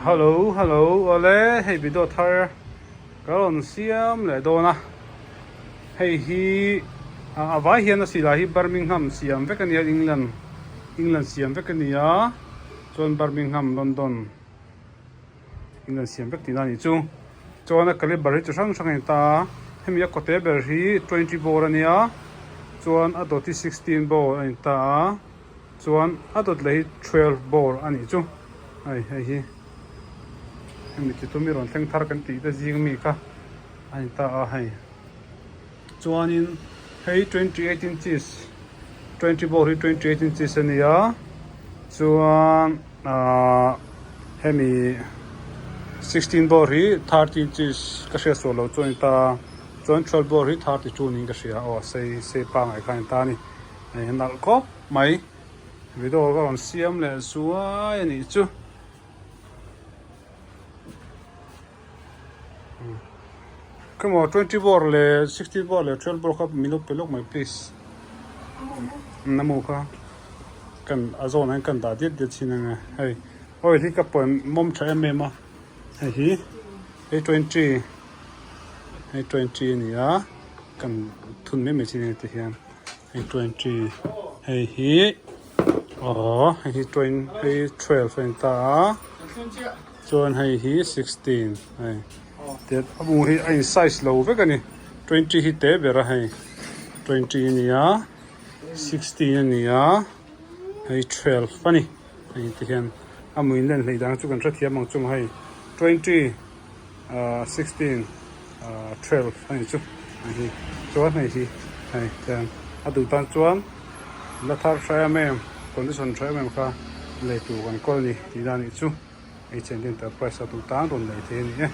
Hello hello awle hei video thar ka rawn siam leh dawn a hei hi a vai hian a silai hi Birmingham siam vek a nia England England siam vek a ni a chuan Birmingham London England siam vek tihna a nih chu chuan a caliber hi chi hrang hrang a ni ta a hemi a kawte ber hi twenty bore a nia chuan a dawt hi sixteen bore a ni ta a. Chuan a dawt leh hi 12 bore a nih chu hei hei hi hemi chi chu mi rawn thleng thar kan tih te zing mi kha a ni ta a hei chuanin hei 28 inches 20 bore hi 28 inches a ni a chuan ahh hemi 16 bore hi 30 inches ka hriat sual loh chu a ni ta a chuan 12 bore hi 32 niin ka hria aw sei sei pangngai kha a ni ta a ni. Hei a nalh khawp mai video ka rawn siam leh zuai a nih chu come on 20 bore leh 16 bore leh 12 bore kha min lo pe lawk mai please na mu kha kan a zawn ah hian kan dah diat diat thin ang e hei oil hi ka pawn mawm tha em em a hei hi hei 20 hei 20 a ni a kan thun mai mai chin ang ti hian. Hei 20 hei hi aw hei hi 20 hei 12 a ni ta a chuan hei hi 16 hei tiat a bung hi a in size lo vek a ni 20 hi te ber a hei 20 a ni a 16 a ni a hei 12 a ni hei ti hian a mui len hleih dang chu kan hrethiam ang chu maw hei 20. Ahh 16 ahh 12 a ni chu hei hi chuan hei hi hei tiang a duh tan chuan la thar tha em em condition tha em em kha lei tur kan kawl a ni tih dan a nih chu H and D enterprise a duh tan rawn lei thei a ni e.